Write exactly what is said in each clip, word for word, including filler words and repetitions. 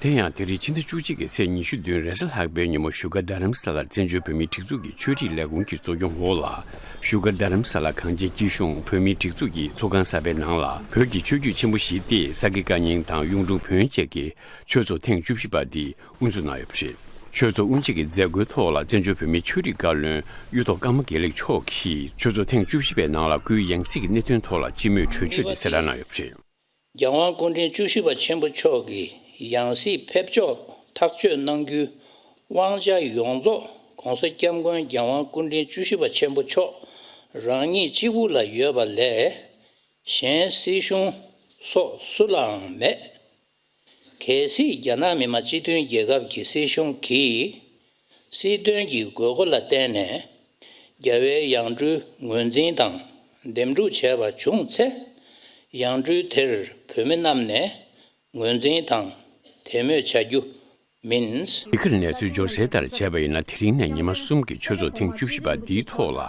དེ་ཡང་དེ་རིང་ཕྱི་ཟླ་བཅུ་གཅིག་གི་ཚེས་ཉི་ཤུ་བདུན་རེས་གཟའ་ལྷག་པའི་ཉིན་མོ་བཞུགས་སྒར་རྡ་རམ་ས་ལར་བཙན་བྱོལ་བོད་མིའི་སྒྲིག་འཛུགས་ཀྱི་ཆོས་རིག་ལས་ཁུངས་ཀྱི་གཙོ་སྐྱོང་འོག་ལ། བཞུགས་སྒར་རྡ་རམ་ས་ལ་གངས་ཅན་སྐྱིད་གཤོངས་བོད་མིའི་སྒྲིག་འཛུགས་ཀྱི་ཚོགས་ཁང་གསར་པའི་ནང་ལ། བོད་ཀྱི་ཆོས་བརྒྱུད་ཆེན་པོ་བཞི་སྟེ། ས་དགེ་བཀའ་རྙིང་དང་གཡུང་དྲུང་བོན་བཅས་ཀྱི་ཆོས་ཚོགས་ཐེངས་བཅུ་བཞི་པ་འདི་དབུ་འཛུགས་གནང་ཡོད་པ་རེད། ཆོས་ཚོགས་དབུ་འབྱེད་ཀྱི་མཛད་སྒོའི་ཐོག་ལ། བཙན་བྱོལ་བོད་མིའི་ཆོས་རིག་བཀའ་བློན་གཡུ་ཐོག་ཀརྨ་དགེ་ལེགས་མཆོག་གིས། ཆོས་ཚོགས་ཐེངས་བཅུ་བཞི་པའི་ནང་ལ། སྐུའི་ཡང་སྲིད་ཀྱི་གནད་དོན་ཐོག་ལ་སྤྱི་མོས་གྲོས་ཆོད་དེ་གསལ་བསྒྲགས་གནང་ཡོད་པ་རེད། རྒྱལ་དབང་སྐུ་ཕྲེང་བཅུ་བཞི་པ་ཆེན་པོ་མཆོག་གི་ཡང་སྲིད་ཕེབས་ཕྱོགས་ཐག་གཅོད་གནང་རྒྱུའི་དབང་ཆ་ཡོངས་རྫོགས་༸གོང་ས་༸སྐྱབས་མགོན་རྒྱལ་དབང་སྐུ་ཕྲེང་བཅུ་བཞི་པ་ཆེན་པོ་མཆོག་རང་ཉིད་གཅིག་པུ་ལ་ཡོད་པ་ལས། གཞན་སྲིད་གཞུང་སོགས་སུ་ལའང་མེད། གལ་སྲིད་རྒྱ་ནག་མི་དམངས་སྤྱི་མཐུན་རྒྱལ་ཁབ་ཀྱི་སྲིད་གཞུང་གིས་སྲིད་དོན་གྱི་དགོས་མཁོ་ལ་བརྟེན་ནས་རྒྱལ་བའི་ཡང་སྤྲུལ་ངོས་འཛིན་དང་འདེམས་སྒྲུག་བྱས་པ་བྱུང་ཚེ། ཡང་སྤྲུལ་དེར་བོད་མི་རྣམས་ནས་ངོས་འཛིན་དང་དད་མོས་བྱ་རྒྱུ་མིན། འདི་གར་གནས་ཚུལ་འབྱོར་གསལ་ལྟར་བྱས་པ་ཡིན་ན། དེ་རིང་ནས་ཉི་མ་གསུམ་གྱི་ཆོས་ཚོགས་ཐེངས་བཅུ་བཞི་པ་འདིའི་ཐོག་ལ།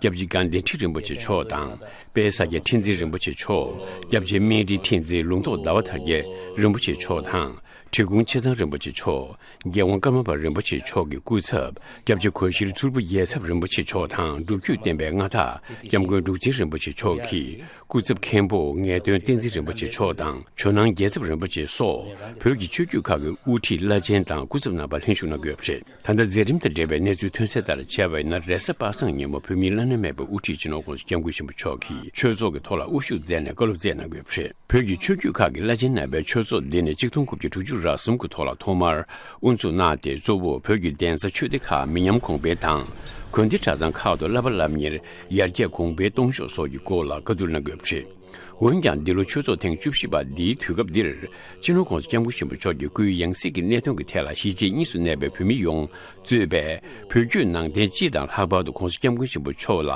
སྐྱབས་རྗེ་དགའ་ལྡན་ཁྲི་རིན་པོ་ཆེ་མཆོག་དང་། དཔལ་ས་སྐྱ་ཁྲི་འཛིན་རིན་པོ་ཆེ་མཆོག་སྐྱབས་རྗེ་སྨན་རིའི་ཁྲི་འཛིན་ལུང་རྟོགས་ཟླ་བ་དར་རྒྱས་རིན་པོ་ཆེ་མཆོག་དང་། འབྲི་གུང་ཆེ་ཚང་རིན་པོ་ཆེ་མཆོག་རྒྱལ་དབང་ཀརྨ་པ་རིན་པོ་ཆེ་མཆོག་གི་སྐུ་ཚབ། སྐྱབས་རྗེ་གོས་ཤྲི་མཚུར་ཕུ་རྒྱལ་ཚབ་རིན་པོ་ཆེ་མཆོག་དང་། སྒྲུབ་བརྒྱུད་བསྟན་པའི་མངའ་བདག་སྐྱབས་མགོན་འབྲུག་ཆེན་རིན་པོ་ཆེ་མཆོག་གི་སྐུ་ཚབ་མཁན་པོ་ངེས་དོན་བསྟན་འཛིན་རིན་པོ་ཆེ་མཆོག་དང་། ཇོ་ནང་རྒྱལ་ཚབ་རིན་པོ་ཆེ་སོགས། བོད་ཀྱི་ཆོས་བརྒྱུད་ཁག་གི་དབུ་ཁྲིད་བླ་ཆེན་དང་སྐུ་ཚབ་རྣམ་པ་ལྷན་ཞུགས་གནང་གི་ཡོད་པ་རེད། ད་ལྟ་མཛད་རིམ་དང་འབྲེལ་བའི་གནས་ཚུལ་ཐོན་གསལ་ལྟར་བྱས་པ་ཡིན་ན། རེས་གཟའ་པ་སངས་ཉིན་མོ་བོད་མིའི་བླ་ན་མེད་པའི་དབུ་ཁྲིད་སྤྱི་ནོར་༸གོང་ས་༸སྐྱབས་མགོན་ཆེན་པོ་མཆོག་གིས་ཆོས་ཚོགས་ཀྱི་ཐོག་ལ་དབུ་བཞུགས་མཛད་ནས་བཀའ་སློབ་སྩལ་གནང་གི་ཡོད་པ་རེད། བོད་ཀྱི་ཆོས་བརྒྱུད་ཁག་གི་བླ་ཆེན་རྣམ་པའི་ཆོས་ཚོགས་འདི་ནི་ཆིག་སྟོང་དགུ་བརྒྱ་དྲུག་ཅུ་རེ་གསུམ་གྱི་ཐོག་ལ་ཐོག་མར་དབུ་འཛུགས་གནང་སྟེ། གཙོ་བོ་བོད་ཀྱི་གདན་ས་ཆོས་སྡེ་ཁག་མི་ཉམས་གོང་འཕེལ་དང་། དགོན་སྡེ་གྲྭ་ཚང་ཁག་ཏུ་བསླབ་པ་སློབ་གཉེར་ཡར་རྒྱས་གོང་འཕེལ་གཏོང་ཕྱོགས་སོགས་ཀྱི་སྐོར་ལ་བཀའ་བསྡུར་གནང་གི་ཡོད་པ་རེད། འོན་ཀྱང་། འདི་ལོ་ཆོས་ཚོགས་ཐེངས་བཅུ་བཞི་པ་འདིའི་དུས་སྐབས་འདིར། སྤྱི་ནོར་༸གོང་ས་༸སྐྱབས་མགོན་ཆེན་པོ་མཆོག་གི་སྐུའི་ཡང་སྲིད་ཀྱི་གནད་དོན་གྱི་ཐད་ལ། གཞིས་བྱེས་གཉིས་སུ་གནས་པའི་བོད་མི་ཡོངས་གཙོས་པའི་བོད་བརྒྱུད་ནང་བསྟན་སྤྱི་དང་། ལྷག་པར་དུ་༸གོང་ས་༸སྐྱབས་མགོན་ཆེན་པོ་མཆོག་ལ་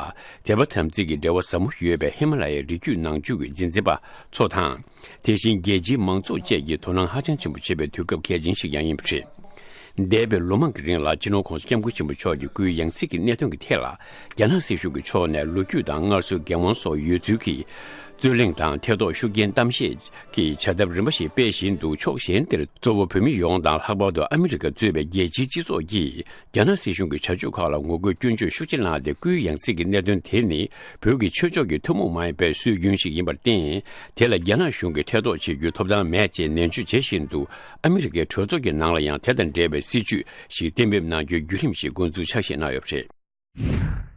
དད་པ་དམ་ཚིག་གི་འབྲེལ་བ་ཟབ་མོ་ཡོད་པའི་ཧི་མ་ལ་ཡའི་རི་རྒྱུད་ནང་བཅུད་ཀྱི་རྒྱུན་འཛིན་པ་ཚོ་དང་། དེ་བཞིན་རྒྱལ་སྤྱིའི་མང་ཚོགས་བཅས་ཀྱིས་དོ་སྣང་ཧ་ཅང་ཆེན་པོ་བྱེད་པའི་དུས་སྐབས་གལ་ཆེན་ཞིག་ཡང་ཡིན་པ་རེད། འདས་པའི་ལོ་མང་གི་རིང་ལ། སྤྱི་ནོར་༸གོང་ས་༸སྐྱབས་མགོན་ཆེན་པོ་མཆོག་གི་སྐུའི་ཡང་སྲིད་ཀྱི་གནད་དོན་གྱི་ཐད་ལ། རྒྱ་ནག་སྲིད་གཞུང་གི་ཕྱོགས་ནས་ལོ་རྒྱུས་དང་སྔར་སྲོལ་འགན་དབང་སོགས་ཡོད་ཚུལ་གྱི་རྩོད་གླེང་དང་། ཐེ་གཏོགས་ཤུགས་རྐྱེན་གཏམ་བཤད་ཀྱི་བྱ་ཐབས་རིམ་པ་ཞིག་སྤེལ་བཞིན་འདུག་ཕྱོགས་གཞན་དེར། གཙོ་བོ་བོད་མི་ཡོངས་དང་། ལྷག་པར་དུ་ཨ་མི་རི་ཀ་གཙོས་པའི་རྒྱལ་སྤྱིའི་སྤྱི་ཚོགས་ཀྱིས། རྒྱ་ནག་སྲིད་གཞུང་གི་བྱ་སྤྱོད་ཁག་ལ་ངོ་རྒོལ་སྐྱོན་བརྗོད་ཤུགས་ཆེ་གནང་སྟེ། སྐུའི་ཡང་སྲིད་ཀྱི་གནད་དོན་དེ་ནི། བོད་ཀྱི་ཆོས་ཕྱོགས་ཀྱི་ཐུན་མོང་མ་ཡིན་པའི་སྲོལ་རྒྱུན་ཞིག་ཡིན་པར་བརྟེན། དེ་ལ་རྒྱ་ནག་གཞུང་གིས་ཐེ་གཏོགས་བྱེད་རྒྱུའི་ཐོབ་ཐང་མེད་ཅེས་ནན་བརྗོད་བྱེད་བཞིན་འདུག་ཨ་མི་རི་ཀའི་གྲོས་ཚོགས་ཀྱི་ནང་ལ་ཡང་དེ་དང་འབྲེལ་བའི་སྲིད་བྱུས་ཤིག་གཏན་འབེབས་གནང་རྒྱུའི་བརྒྱུད་རིམ་ཞིག་འགོ་འཛུགས་འཆར་གཞི་གནང་ཡོད་པ་རེད།